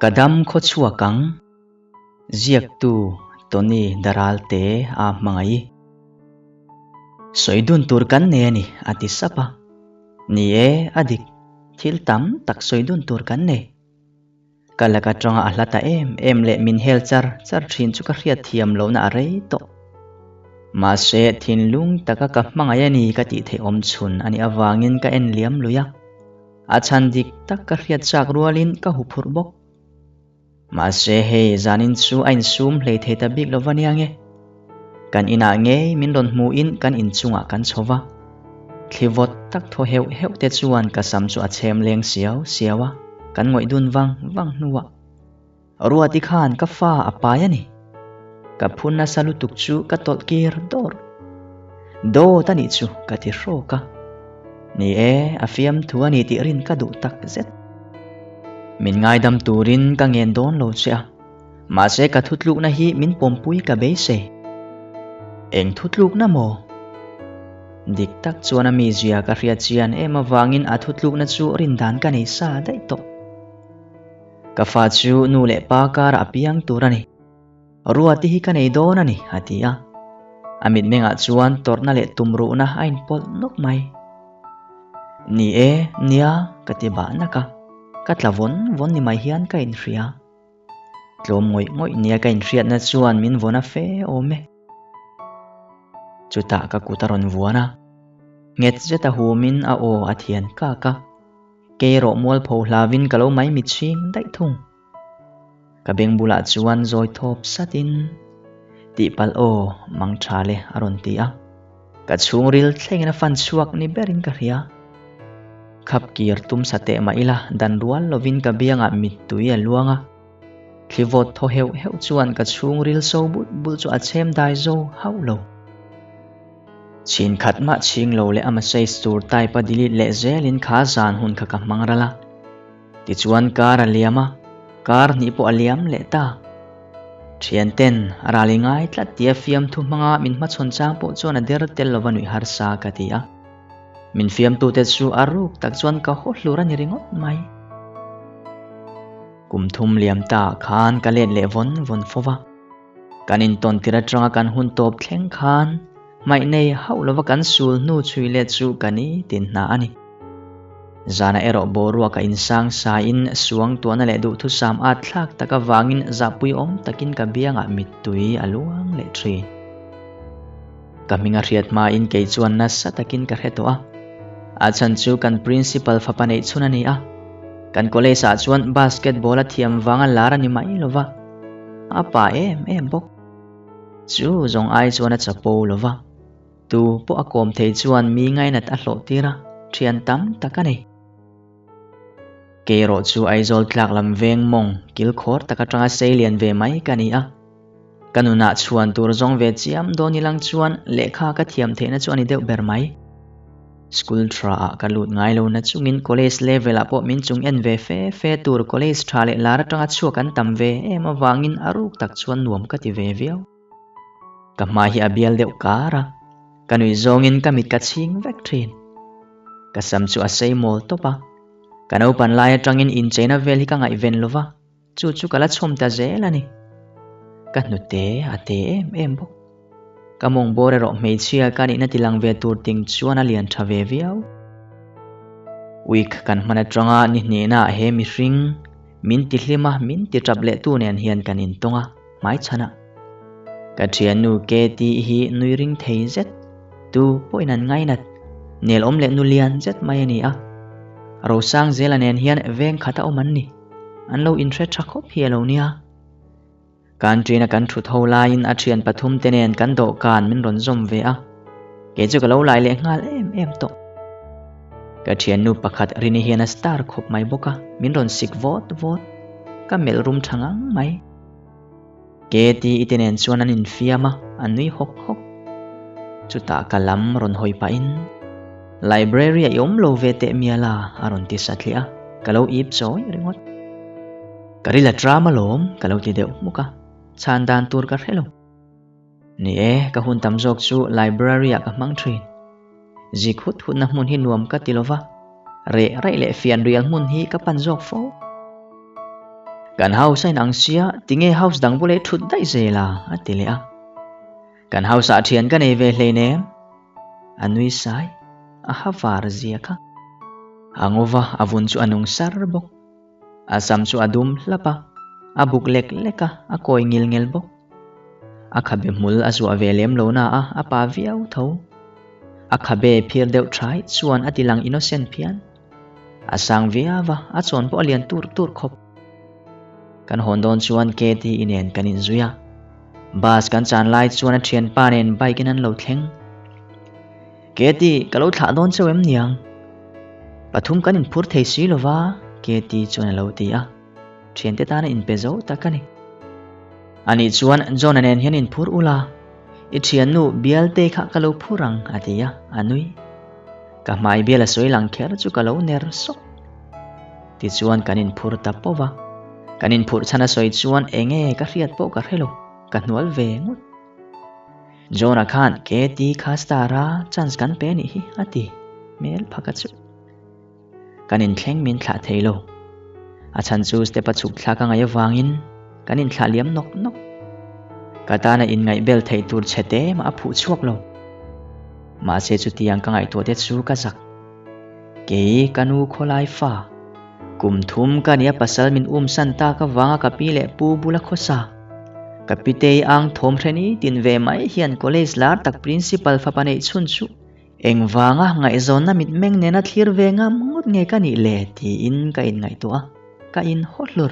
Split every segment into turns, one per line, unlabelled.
Ka dam khaw chhuak ang. Ziaktu Tony Daralte a hmangaih. Sawi dun tur kan nei a ni, a ti sap a. Ni e, a dik. Thil tam tak sawi dun tur kan nei. Ka laka tanga a hla ta em em leh min hel char char thin chu ka hriat thiam lohna a rei tawh. Mahse, thinlung taka ka hmangaih a ni ka tih theih awm chhun a nih avangin ka en liam lui a. A chhan dik tak ka hriat chak rualin ka huphurh bawk. Mahse, hei zanin chu a insum hlei thei ta bik lo va nia nge. Kan inah ngei min rawn hmuhin kan inchungah kan chho va. Thli vawt tak thaw heuh heuh te chuan ka sam chu a chhem leng siau siau a, kan ngawih dun vang vang hnuah Ruati khan ka fa a pai a ni. Ka phun nasa lutuk chu ka tawlh kir dawr. Dawt a nih chu ka ti hrawk a. Ni e, a fiamthu a ni tih rin ka duh tak zet. Min ngaidam turin ka ngen dawn lo che a. Mahse ka thutlukna hi min pawmpui ka beisei. Eng thutlukna maw? Dik tak chuan a mizia ka hriat chian em avangin a thutlukna chu rindan ka nei sa daih tawh. Ka fa chu nu leh pa karah a piang tur a ni. Ruati hi ka nei dawn a ni, a ti a. A mitmengah chuan tawrhna leh tumruhna a inpawlh nawk mai. Ni e, nia, ka ti bah nak a. Ka tla vawn vawn ni mai hian ka inhria. Tlawm ngawih ngawih nia ka inhriatna chuan min vawn a fe awm e. Chutah ka kut a rawn vuan a, nghet zet a humin a aw a thian kak a, kei erawh mualpho hlavin ka lo maimit chhing daih thung. Ka beng bulah chuan zawi thawp satin, Tihpalh aw, mang tha le a rawn ti a. Ka chhungril thlengin a fan chhuak ni berin ka hria. Khap kir tum sa teh mah ila dan rual lovin ka biangah mittui a luang a. Thli vawt thaw heuh heuh chuan ka chhungril so but bul chu a chhem dai zo hauh lo. Chhin khat mah chhing lo leh a message tur type a delete leh zelin kha zan hun kha ka hmang ral a. Tichuan kar a liam a, kar hnih pawh a liam leh ta. Thianten a ral i ngai tlat tia fiamthu hmanga min hmachhawn chang pawh chuan a der tel lova nuih harsa ka ti a. Min fiamtute chu a ruk tak chuan ka haw hlur a ni ringawt mai. Kum thum liam ta khan ka let leh vawn vawn fo va. Kan intawn tir atanga kan hun tawp thleng khan hmaih nei hauh lova kan sul hnu chhui let chu ka ni tin hna a ni. Zana erawh boruak a insang sain suang tuahna leh duhthusam at thlak tak avangin zahpui awm takin ka biangah mittui a luang leh thin. Ka hming a hriat hmain kei chuan nasa takin ka hre tawh a. A chhan chu kan principal fapa neih chhun a ni a. Kan college ah chuan basketball a thiam vanga lar a ni mai lova. A pa em em bawk. Chu zawng ai chuan a chapo lova. Tu pawh a kawm thei chuan mi ngainat a hlawh tir a, thian tam tak a nei. Kei erawh chu Aizawl tlak lam veng mawng kil khawr tak atanga sei lian ve mai ka ni a. Ka nunah chhuan tur zawng ve chiam dawn ilang chuan lehkha ka thiam theihna chu a ni deuh ber mai. School tha ah ka lut ngai lo na chungin college level ah pawh min chung en ve fe fe tur college tha leh lar atanga chhuak an tam ve em avangin a ruk tak chuan nuam ka ti ve viau. Ka hma hi a bial deuh kar a, ka nuih zawngin ka mit ka chhing vek thin. Ka sam chu a sei mawl tawp a, ka naupan lai atangin incheina vel hi ka ngaihven lo va, chu chu ka la chhawm ta zel a ni. Ka hnute a te em em bawk. Ka mawng bawr erawh hmeichhia ka nihna tilang ve tur ting chuan a lian tha ve viau. Week kan hman atanga ni hnihnaah he mihring min ti hlim a, min ti tap leh tu nen hian kan intawng a, hmaichhan a. Ka thiannu Katie hi nui ring thei zet, tu pawhin an ngainat, nel awm leh nu lian zet mai a ni a. Rosangzela nen hian veng khata awm an ni, an lo inhre tha khawp hi a lo nia. Kan ṭina kan ṭhut ho laiin a ṭhian pathum te nen kan dawhkan min rawn zawm ve a, kei chu ka lo lai leh nghal em em tawh. Ka ṭhiannu pakhat Rini hian a star khawp mai bawk a, min rawn sik vawt vawt. Ka melh rum ṭha ngang mai. Katie i te nen chuan an infiam a, an nui hawk hawk. Chutah ka lam rawn hawi pahin, Library ah i awm lo ve teh mial a, a rawn ti satliah a, ka lo ip chawi ringawt. Ka ril a tram alawm, ka lo ti deuh hmuk a, chhan dan tur ka hre lo. Ni e, ka hun tam zawk chu library ah ka hmang thin. Zik hut hutna hmun hi nuam ka ti lova, reh raih leh fian rial hmun hi ka pan zawk fo. Kan house a inang sia, tinge house dang bula i thut daih zel a? a ti leh a. Kan house ah thian ka nei ve hleinem. A nui sai, a ha var zia kha. A ngova a vun chu a nung sar bawk. A sam chu a dum hlap a, a buk lek lek a, a kawi ngil ngel bawk. A khabe hmul a zuah ve lem lo na a, a pa viau tho. A khabe phir deuh thai chuan a ti lang innocent phian. A sang viau a, a chawn pawh a lian tur tur khawp. Kan hawn dawn chuan Katie nen kan inzui a. Bus kan chan lai chuan a thianpa nen bike in an lo thleng. Katie, ka lo thlah dawn cheu em niang? Pathum kan inphur thei si lo va, Katie chuan a lo ti a. Thiante tana inpe zo tak a ni. Anih chuan John-a nen hian inphur ula, i thiannu bialte kha ka lo phur ang, a ti a, a nui. Ka hmai bial a sawi lang kher chu ka lo ner sawk. Tichuan kan inphur ta pawh va, kan inphurh chhan a sawi chuan enge ka hriat pawh ka hre lo, ka hnual ve ngawt. John-a khan KT kha star a chance kan pe anih hi a ti hmel phaka chu. Kan inthleng min thlah thei lo. A chhan chu step a chhuk thlak a ngaih avangin kan inthlah liam nawk nawk. Ka tana inngaih bel theih tur chhe te mah a phuh chhuak lo. Mahse chutiang ka ngaihtuah te chu ka zak. Kei ka nu khawlai fa. Kum thum ka nia pasal min umsan tak avanga ka pi leh pu bula khawsa. Ka pitei ang thawm hreni tin ve mai hian college lar tak principal fapa neih chhun chu Engvanga ngaihzawnna mitmeng nena thlir ve ngam ngawt nge ka nih le tiin ka inngaihtuah a, ka inhaw hlur.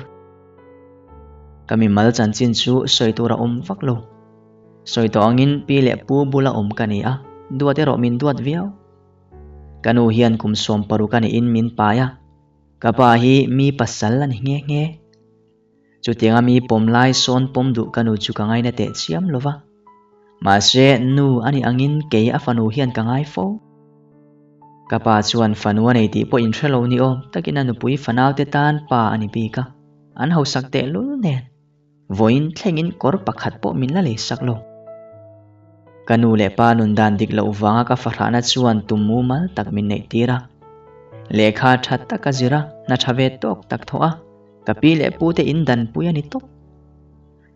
Ka mimal chanchin chu sawi tur a awm vak lo. Sawi tawh angin pi leh pu bula awm ka ni a, duat erawh min duat viau. Ka nu hian kum 60 a nihin min pai a, ka pa hi mi pasal a ni nghe nghe. Chutianga mi pawm lai sawn pawm duh ka nu chu ka ngaina teh chiam lo va. Mahse, nu a nih angin kei a fanu hian ka ngai fo. Ka pa chuan fanu a nei tih pawh inhre lo ni awm takin a nupui fanaute tan pa a ni bik a, an hausak tehlul nen vawiin thlengin kawr pakhat pawh min la leisak lo. Ka nu leh pa nun dan dik loh vanga ka fahrahna chuan tum mumal tak min neih tir a. Lehkha tha tak a zir a, hna tha ve tawk tak thawh a. Ka pi leh pu te in danpui a ni tawp.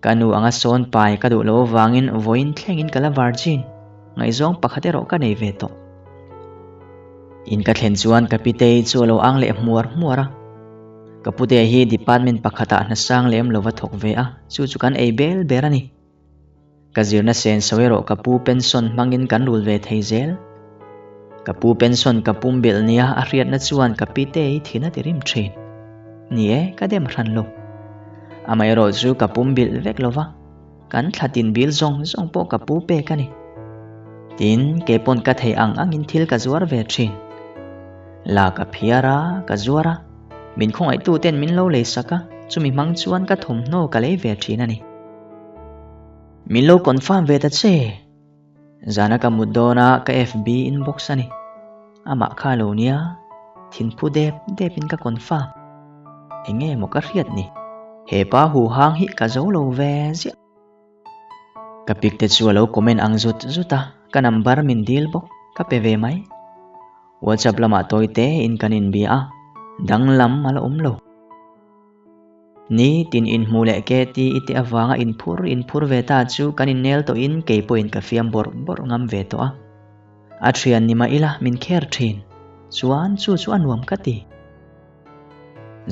Ka nu anga sawn pai ka duh loh avangin vawiin thlengin ka la virgin, ngaihzawng pakhat erawh ka nei ve tawh. In ka thlen chuan ka pitei chu a lo ang leh hmuar hmuar a. Ka pute hi department pakhatah hnasang lem lova thawk ve a, chu chu kan ei bel ber a ni. Ka zirna senso erawh ka pu pension hmangin kan rul ve thei zel. Ka pu pension ka pum belh nia a hriatna chuan ka pite hi thin a ti rim thin. Ni e, ka dem hran lo. Amaherawh chu ka pum bilh vek lo va, kan thla tin bil zawng zawng pawh ka pu pek a ni. Tin, kei pawn ka thei ang angin thil ka zuar ve thin. La ka phiar a, ka zuar a, min khawngaihtu ten min lo lei sak a, chumi hmang chuan ka thawmhnaw ka lei ve thin a ni. Min lo confirm ve ta che. Zana ka mut dawn a ka FB inbox a ni. Amah kha lo nia, thinphu dep dep in ka confirm. Enge maw ka hriat ni? He pa hu hang hi ka zo lo ve ziah. Ka pic te chu a lo comment ang zut zut a, ka number min dil bawk, ka pe ve mai. WhatsApp lamah tawi te in kan inbia a, danglam a la awm lo. Ni tin inhmuh leh ke ti i tih avanga inphur inphur ve ta chu kan innel tawhin kei pawhin ka fiam bawrh bawrh ngam ve tawh a. A thian ni mah ila min kher thin. Chuan chu chu a nuam ka ti.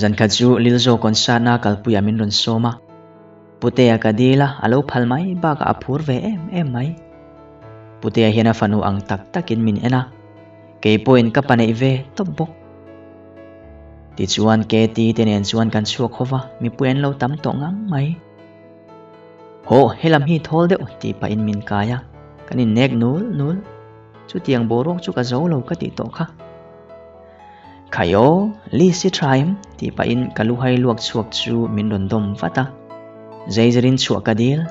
Zankhat chu Lilzo concert na kalpuiah min rawn sawm a. Putea ka dil a, a lo phal mai bakah a phur ve em em mai. Putea hian a fanu ang tak takin min en a. Kei pawhin ka paneih ve tawp bawk. Tichuan KT te nen chuan kan chhuak ho va, mipui an lo tam tawh ngang mai. Haw, helam hi thawl deuh tih pahin min kai a, kan innek nul nul. Chutiang boruak chu ka zo lo ka tih tawh kha. Khai aw, Liz i tha em? tih pahin ka luhai luak chhuak chu min rawn dawm vat a. Zeizerin chhuah ka dil.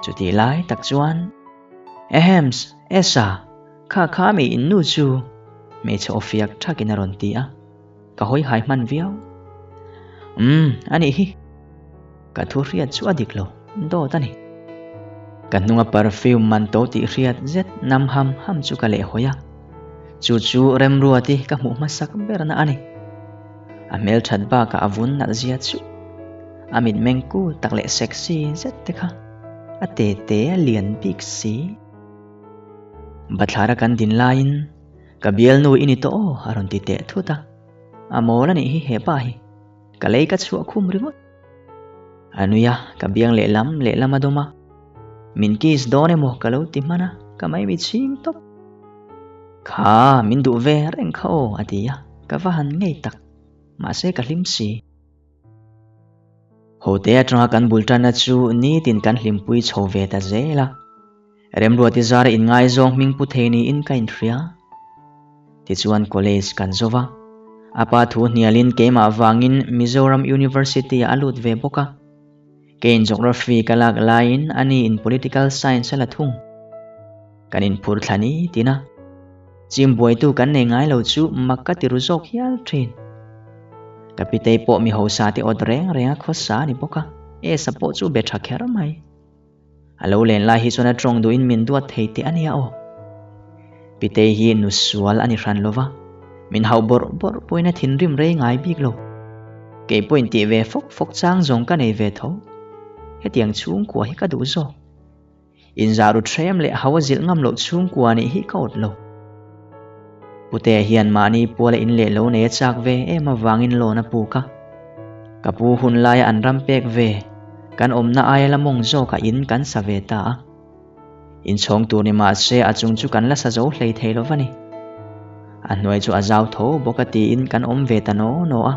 Chutih lai tak chuan, Ahems, Esa! Kha kha mi in nu chu hmeichhe aw fiak thakin a rawn ti a, ka hawi hai hman viau. Umm, a nih hi. Ka thu hriat chu a dik lo, dawt a ni. Ka hnunga perfume man to tih hriat zet nam ham ham chu ka leh hawi a, chu chu Remruati ka hmuh hmasak berna a ni. A hmelthat bakah a vun nalh zia chu. A mitmeng cool tak leh sexy zet te kha a te te a lian bik si. Bathlara kan din laiin ka bialnu i ni tawh aw a rawn ti teh thut a. A mawl a nih hi hepa hi. Ka lei ka chhuah khum ringawt. A nui a, ka biang lehlam lehlam a dawm a. Min kiss dawn emaw ka lo ti hman a, ka maimi chhing tawp. Kha, min duh ve reng kha aw a ti a, ka va han ngei tak. Mahse ka hlim si. Hote atanga kan bul tanna chu nitin kan hlimpui chho ve ta zel a. Remruati zara inngaizawng hming pu thei niin ka inhria. Tichuan college kan zo va, a pa thu hnialin keimah vangin Mizoram University-ah a lut ve bawk a. Keiin Geography ka lak laiin ani in Political Science a la thung. Kan inphur thla ni tin a, chim buaitu kan nei ngai lo chu mak ka ti ru zawk hial thin. Ka pitei pawh mi hausa te awt reng reng a khawsa a ni bawk a, Esa pawh chu be tha kher mai. A lo len lai hi chuan a tawng duhin min duat thei teh a nia aw. Pitei hi nu sual a ni hran lo va, min hauh bawrh bawrh pawhin a thinrim rei ngai bik lo. Kei pawhin tih ve fawk fawk chang zawng ka nei ve tho. Hetiang chhungkua hi ka duh zawk. Inzah ru threm leh hau a zilh ngam loh chhungkua nih hi ka awt lo. Putea hian mahni puala in leh lo nei a chak ve em avangin loan a puk a. Ka pu hun laia an ram pek ve, kan awmna aia la mawng zawkah in kan sa ve ta a. Inchhawng tur ni mah se a chung chu kan la sa zo hlei thei lo va ni. A hnuai chu a zau tho bawk a tiin kan awm ve ta naw naw a.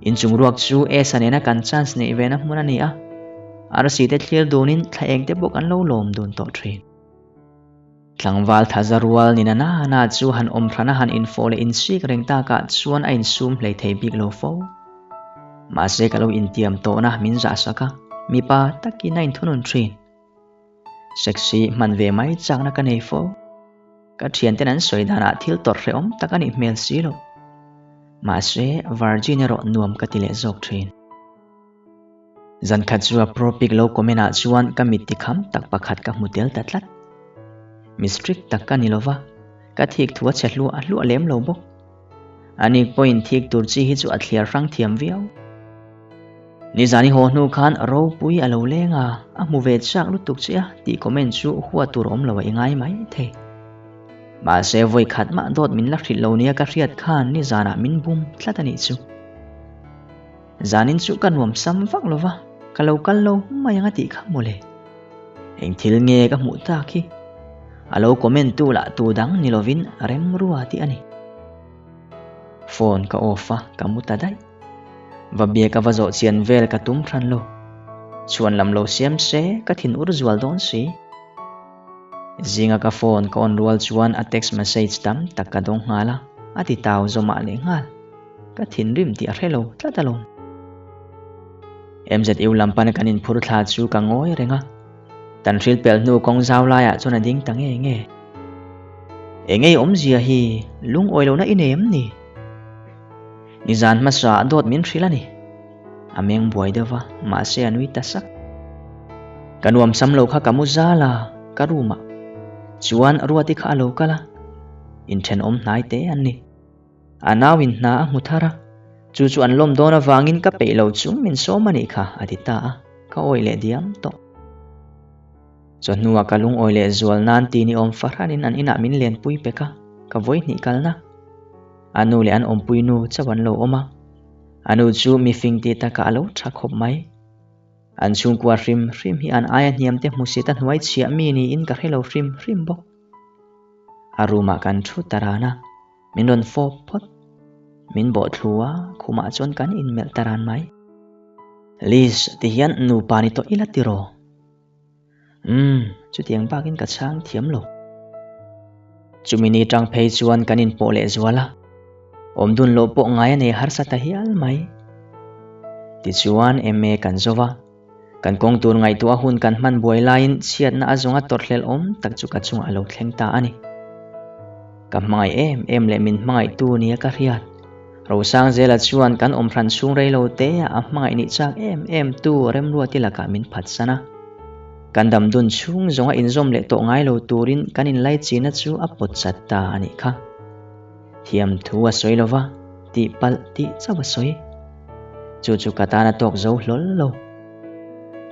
Inchung ruak chu Esa nena kan chance neih ve na hmun a ni a. Arsi te thlir dunin thla eng te pawh kan lo lawm dun tawh thin. Tlangval thaza rual ni na na na chu han awm hran a han infawh leh insik reng takah chuan a insum hlei thei bik lo fo. Mahse ka lo intiam tawhna min zahsak a, mipa takin a inthunun thin. Sexy hman ve mai chakna ka nei fo. Ka thianten an sawi danah thil tawrh hrehawm tak a nih hmel si lo. Mahse virgin erawh nuam ka ti leh zawk thin. Zan khat chu a propic lo comment ah chuan ka mit ti kham tak pakhat ka hmu tel ta tlat. Mi strict tak ka ni lova, ka thik thu a chhe hluah hluah lem lo bawk. Ani pawhin thik tur chi hi chu a thliar hrang thiam viau. Nizani haw hnu khan ropui a lo leng a, a hmu ve chak lutuk che a tih comment chu hua tur awm lo a i ngai mai thei. Mahse vawi khat mah dawt min la hrilh lo nia ka hriat khan nizanah min bum tlat a nih chu. Zanin chu ka nuam sam vak lo va, ka lo kal lo mai ang a tih kha mawle. Eng thil nge ka hmuh tak hi? A lo comment tu lah tu dang ni lovin Remrua tih a ni. Phone ka off a, ka mu ta daih. Va biak a va zawh chian vel ka tum hran lo. Chhuan lam lo siam se, ka thin ur zual dawn si. Zinga ka phone ka on rual chuan a text message tam tak ka dawng nghal a, a ti tau zawmah leh nghal. Ka thinrim tih a hre lo tlat alawm. MZU lam pana kan inphur thla chu ka ngawi reng a. Tan hril pelh hnu kawng zau laiah chuan a ding ta nge nge. Engei awmzia hi lungawi lohna i nei em ni? Nizan hmasa ah dawt min hrilh a ni. A meng buai deuh va, mahse a nui ta sak. Ka nuam sam lo kha ka mu zal a, ka room ah chuan Ruati kha a lo kal a, inthenawm hnai te an ni. A nau in hna a hmu thar a, chu chu an lawm dawn avangin ka peih lo chung min sawm a nih kha, a ti ta a, ka awih leh diam tawh. Chawhnuah ka lungawi leh zual nan ti ni awm fahranin an inah min lenpui pek a, ka vawihnih kalna. A nu leh an awmpui nu chauh an lo awm a, a nu chu mifing tih takah a lo tha khawp mai. An chhungkua hrim hrim hi an aia hniam te hmusit a hnuai chhiah mi niin ka hre lo hrim hrim bawk. A room ah kan thu ta ran a. Min rawn fawp phawt. Min bawh thlu a, khumah chuan kan inmelh ta ran mai. Liz, ti hian nupa ni tawh ila tiraw? Umm, chutiang bakin ka chhang thiam lo. Chumi ni tang phei chuan kan inpawh leh zual a, awm dun loh pawh ngai a nei harsa ta hial mai. Tichuan MA kan zo va, kan kawng tur ngaihtuah hun kan hman buai laiin chhiatna a zawnga tawrhhlelh awm tak chu ka chungah a lo thleng ta a ni. Ka hmangaih em em leh min hmangaihtu nia ka hriat. Rosangzela chuan kan awm hran chhung rei lo te ah a hmangaih nih chak em em tu Remruati lakah min phatsan a. Kan dam dun chhung zawnga inzawm leh tawh ngai lo turin kan inlaichina chu a pawt chat ta a nih kha. Thiam thu a sawi lo va, tih palh tih chauh a sawi. Chu chu ka tan a tawk zo hlawl lo.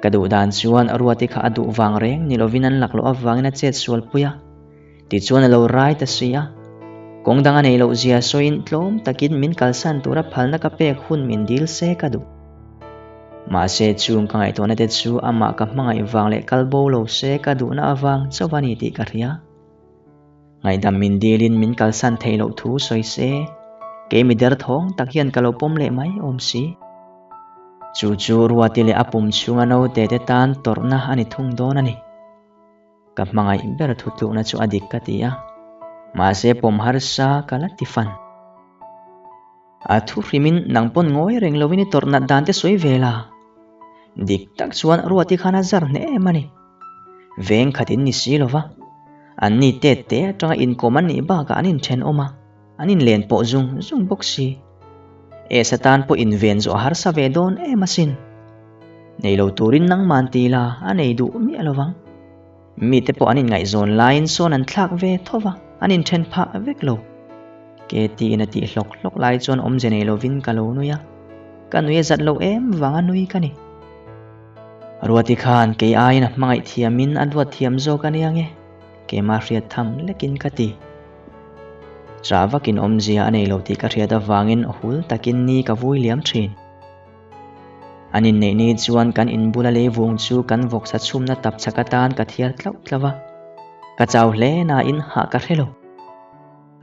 Ka duh dan chuan Ruati kha a duh vang reng ni lovin an lak loh avangin a chet sual pui a. Tichuan a lo rai ta si a. Kawng dang a nei loh zia sawiin tlawm takin min kalsan tura phalna ka pek hun min dil se ka duh. Mahse chung ka ngaihtuahna te chu amah ka hmangaih vang leh kal bo lo se ka duhna avang chauh a ni tih ka hria. Ngaihdam min dilin min kalsan theih loh thu sawi se, kei mi derthawng tak hian ka lo pawm leh mai awm si. Chu chu Ruati leh a pum chhunga naute te tan tawrhna a ni thung dawn a ni. Ka hmangaih ber thutlukna chu a dik ka ti a, mahse pawm harsa ka la ti fan. A thu hrimin nang pawn ngawi reng lovin i tawrh nat dan te sawi ve la. Dik tak chuan Ruati khan a zar hneh em a ni. Veng khat in ni si lova, an ni tet te atanga inkawm an nih bakah an inthenawm a, an inlen pawh zung zung bawk si. Esa tan pawh inven zawh a harsa ve dawn em asin. Nei lo turin nangman ti la a nei duh miah lovang. Mite pawh an inngaihzawn laiin sawn an thlak ve tho va, an inthen phah vek lo. Katie-in a tih hlawk hlawk lai chuan awmze nei lovin ka lo nui a, ka nui a zat lo em vanga nui ka ni. Ruati khan kei aiin a hmangaih thiamin a duat thiam zawk a nia nge, keimah hriat tham lekin ka ti. Chah vakin awmzia a nei lo tih ka hriat avangin hul takin ni ka vui liam thin. An inneih ni chuan kan inbula leivung chu kan vawksa chhumna tap chhak atan ka thiar tlauh tlauh a, ka chau hle nain hah ka hre lo.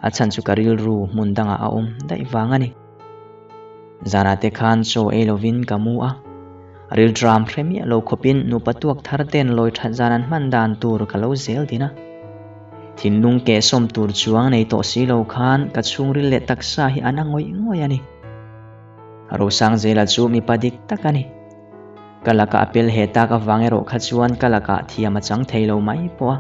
A chhan chu ka rilru hmun dangah a awm daih vang a ni. Zanah te khan chaw ei lovin ka mu a, rilṭam hre miah lo khawpin nupa tuak thar ten lawi ṭhat zan an hman dan tur ka lo zel din a. Thinlung kehsawm tur chuang nei tawh si lo khan ka chhungril leh taksa hi a na ngawih ngawih a ni. Rosangzela chu mipa dik tak a ni. Ka lakah a pel he tak avang erawh kha chuan ka lakah thiam a chang thei lo mai pawh a.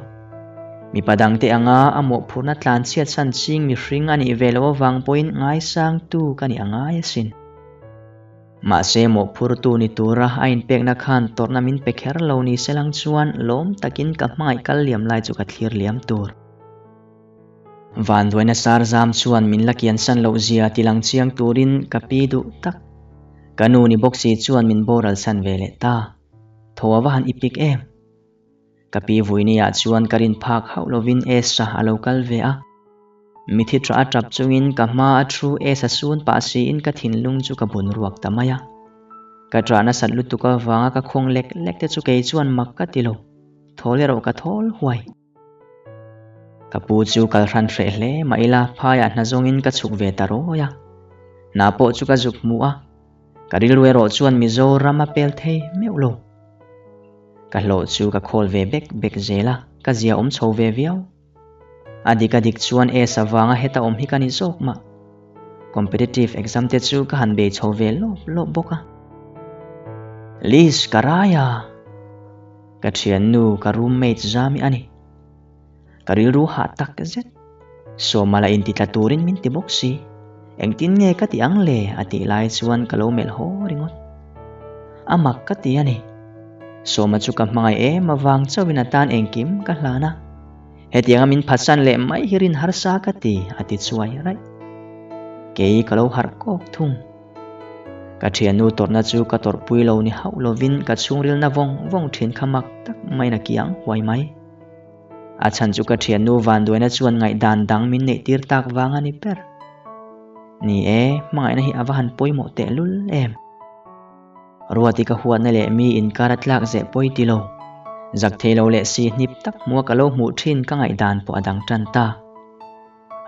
Mipa dangte anga a mawhphurhna tlanchhiat san ching mihring a nih ve loh avang pawhin ngaisangtu ka nih a ngai asin. Mahse mawhphurtu ni tura a inpekna khan tawrhna min pe kher lo ni selang chuan lawm takin ka hmangaih kal liam lai chu ka thlir liam tur. Vanduaina Sarzam chuan min la kiansan loh zia ti lang chiang turin ka pi duh tak. Ka nu ni bawk si chuan min boral san ve leh ta. Tho a va han i pik em? Ka pi vuiniah chuan ka rin phak hauh lovin Esa a lo kal ve a. Mithi tah a tap chungin ka hma a thu Esa sun pah siin ka thinlung chu ka bun ruak ta mai a. Ka tah nasat lutuk avanga ka khawng lek lek te chu kei chuan mak ka ti lo. Thawl erawh ka thawl huai. Ka pu chu kal hran hreh hle mah ila phaiah hna zawngin ka chhuk ve ta rawi a. Hna pawh chu ka zuk hmu a, ka rilru erawh chuan Mizoram a pel thei meuh lo. Ka hlawh chu ka khawl ve bek bek zel a, ka zia awm chho ve viau. A dik a dik chuan S avanga heta awm hi ka ni zawk mah. Competitive exam te chu ka han bei chho ve lawp lawp bawk a. Liz ka rai a! Ka thiannu ka roommate Zami a ni. Ka rilru hah tak zet. Sawma la intitla turin min ti bawk si. Engtin nge ka ti ang le a tih lai chuan ka lo melh haw ringawt. A mak ka ti a ni. Sawma chu ka hmangaih em avang chauhin a tan engkim ka hlan a. Hetianga min phatsan leh mai hi rin harsa ka ti a ti chuai raih. Kei ka lo harh kawk thung. Ka thiannu tawrhna chu ka tawrhpui lo ni hauh lovin ka chhungrilna vawng vawng thin kha mak tak maiin a kiang huai mai. A chhan chu ka thiannu vanduaina chuan ngaihdan dang min neihtir tak vang a ni ber. Ni e, hmangaihna hi a va han pawimawh tehlul em. Ruati ka huatna leh mi inkar a tlak zeh pawi ti lo. Zak thei lo leh si hnip tak hmua ka lo hmuh thin ka ngaihdan pawh a dang tan ta.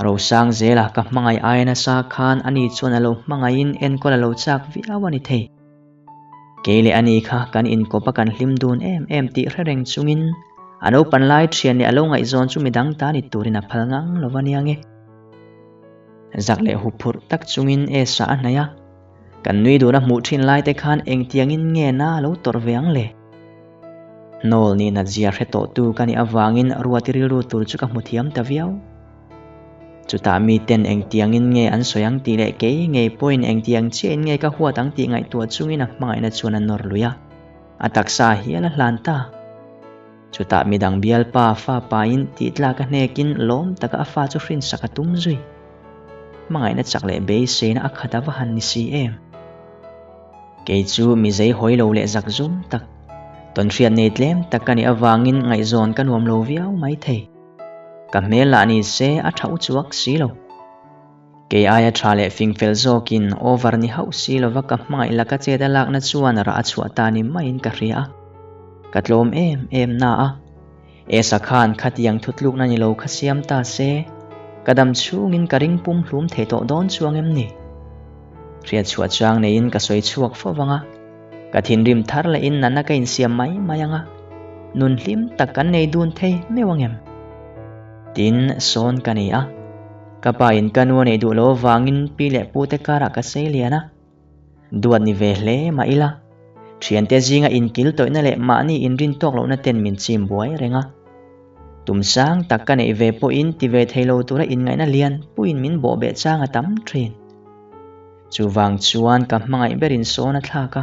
Rosang zela ka hmangaih aia nasa khan ani chuan a lo hmangaihin enkawl a lo chak viau a ni thei. Kei leh ani kha kan inkawp a kan hlim dun em em tih hre reng chungin a naupan lai thian leh a lo ngaihzawn chu midang ta ni turin a phal ngang lo va nia nge. Zak leh huphurh tak chungin Esa a hnaih a, kan nui dun a hmuh thin lai te khan engtiangin nge na a lo tawrh ve ang le? Hnawl nih nat zia hre tawhtu ka nih avangin Ruati rilru tur chu ka hmu thiam ta viau. Chutah miten engtiangin nge an sawi ang tih leh kei ngei pawhin engtiang chiahin nge ka huat ang tih ngaihtuah chungin a hmangaihna chuan a nawr lui a, a taksa hial a hlan ta. Chutah midang bialpa fa pain tih tlak a hnekin lawm taka a fa chu hrinsak a tum zui. Hmangaihna chak leh beiseina a khat a va han ni si em? Kei chu mi zei hawi lo leh zak zum tak, tawnhriat nei tlem tak ka nih avangin ngaihzawn ka nuam lo viau mai thei. Ka hmel lah ni se a tha u chuak si lo. Kei aia tha leh fing fel zawkin over ni hauh si lova ka hmangaih laka chet a lakna chuan rah a chhuah ta ni maiin ka hria a. Ka tlawm em em na a. Esa khan khatiang thutlukna ni lo kha siam ta se, ka dam chhungin ka ring pum hlum thei tawh dawn chuang em ni? Hriat chhuah chang neiin ka sawi chhuak fo vang a, ka thinrim thar lehin nana ka insiam mai mai ang a, nun hlim tak kan nei dun thei meuh ang em? Tin, sawn ka ni a, ka pa in ka nu a neih duh lo avangin pi leh pu te karah ka sei lian a, duat ni ve hle mah ila, thiante zinga inkil tawihna leh mahni inrin tawk lohna ten min chim buai reng a. Tum sang tak ka neih ve pawhin ti ve thei lo tura inngaihna lian puiin min bawh beh chang a tam thin. Chuvang chuan ka hmangaih berin sawn a thlak a.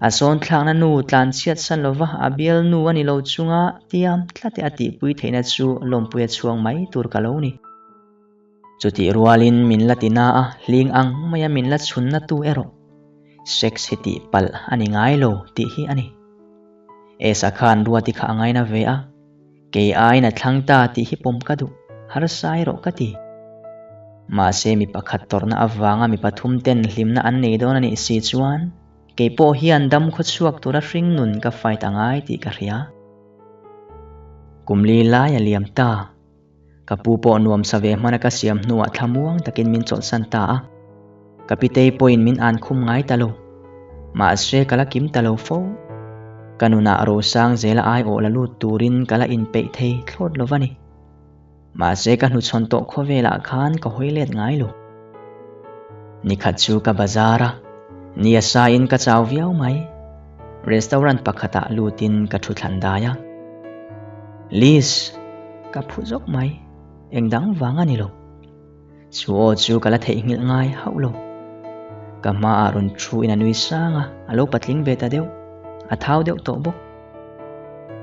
A sawn thlakna nu tlan chhiat san lova a bial nu a ni lo chunga tiam tlate a tihpui theihna chu lawmpui a chhuang mai tur ka lo ni. Chutih rualin min la ti na a, hling ang maia min la chhunna tu erawh sex hi tih palh a ni ngai lo tih hi a ni. Esa khan Ruati kha a ngaina ve a, kei aiin a thlang ta tih hi pawm ka duh, harsa erawh ka ti. Mahse mi pakhat tawrhna avanga mi pathum ten hlimna an nei dawn a nih si chuan kei pawh hian dam khawchhuak tura hring nun ka fight a ngai tih ka hria. Kum li lai a liam ta. Ka pu pawh nuam sa ve hmana ka siam hnuah thlamuang takin min chawlhsan ta a. Ka pitei pawhin min an khum ngai ta lo. Mahse ka la kim ta lo fo. Ka nunah Rosang zela aiawh la lut turin ka la inpeih thei thlawt lo va ni. Mahse ka hnuchhawn tawh khawvelah khan ka hawi let ngai lo. Nikhat chu ka bazar a, ni a sain ka chau viau mai. Restaurant pakhatah lutin ka thu thlan dai a. Liz, ka phu zawk mai, eng dang vang a ni lo. Chu aw chu ka la theihnghilh ngai hauh lo. Ka hmaah rawn thu in a nui sang a, a lo patling ve ta deuh, a thau deuh tawh bawk.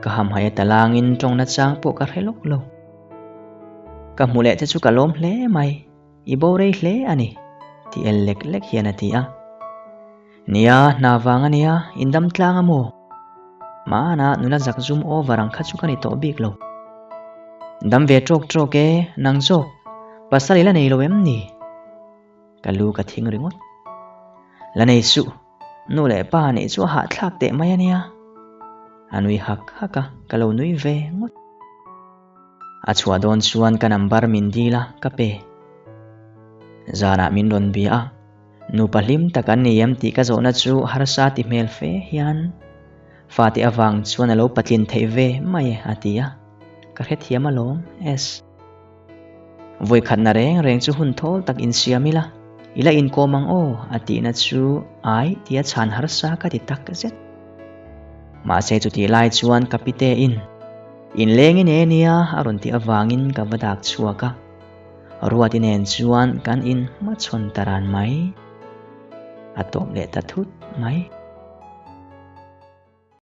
Ka hamhaih a talangin tawngna chang pawh ka hre lawk lo. Ka hmu leh te chu ka lawm hle mai, i bo rei hle a ni, ti el lek lek hian a ti a. Nia, hna vang a nia, in dam tlang a maw? Mahana nula zak zum over ang kha chu ka ni tawh bik lo. Dam ve trawk trawk e, nang zawk, pasal i la nei lo em ni? Ka lu ka thing ringawt. La nei suh, nu leh pa neih chu a hahthlak teh mai a nia. A nui hak hak a, ka lo nui ve ngawt. A chhuah dawn chuan ka number min dil a, ka pe. Zanah min rawn bia a, Nupa hlim tak an ni em tih ka zawhna chu harsa ti hmel fe hian fate avang chuan a lo patlin theih ve mai e a ti a, ka hrethiam alawm S. Vawikhatna reng reng chu hun thawl tak insiam ila, i la inkawm ang aw a tihna chu ai tia chhan harsa ka ti tak zet. Mahse chutih lai chuan ka pite in inleng i nei ania a rawn tih avangin ka va dak chhuak a. Ruati nen chuan kan in hmachhawn ta ran mai. A tawp leh ta thut mai.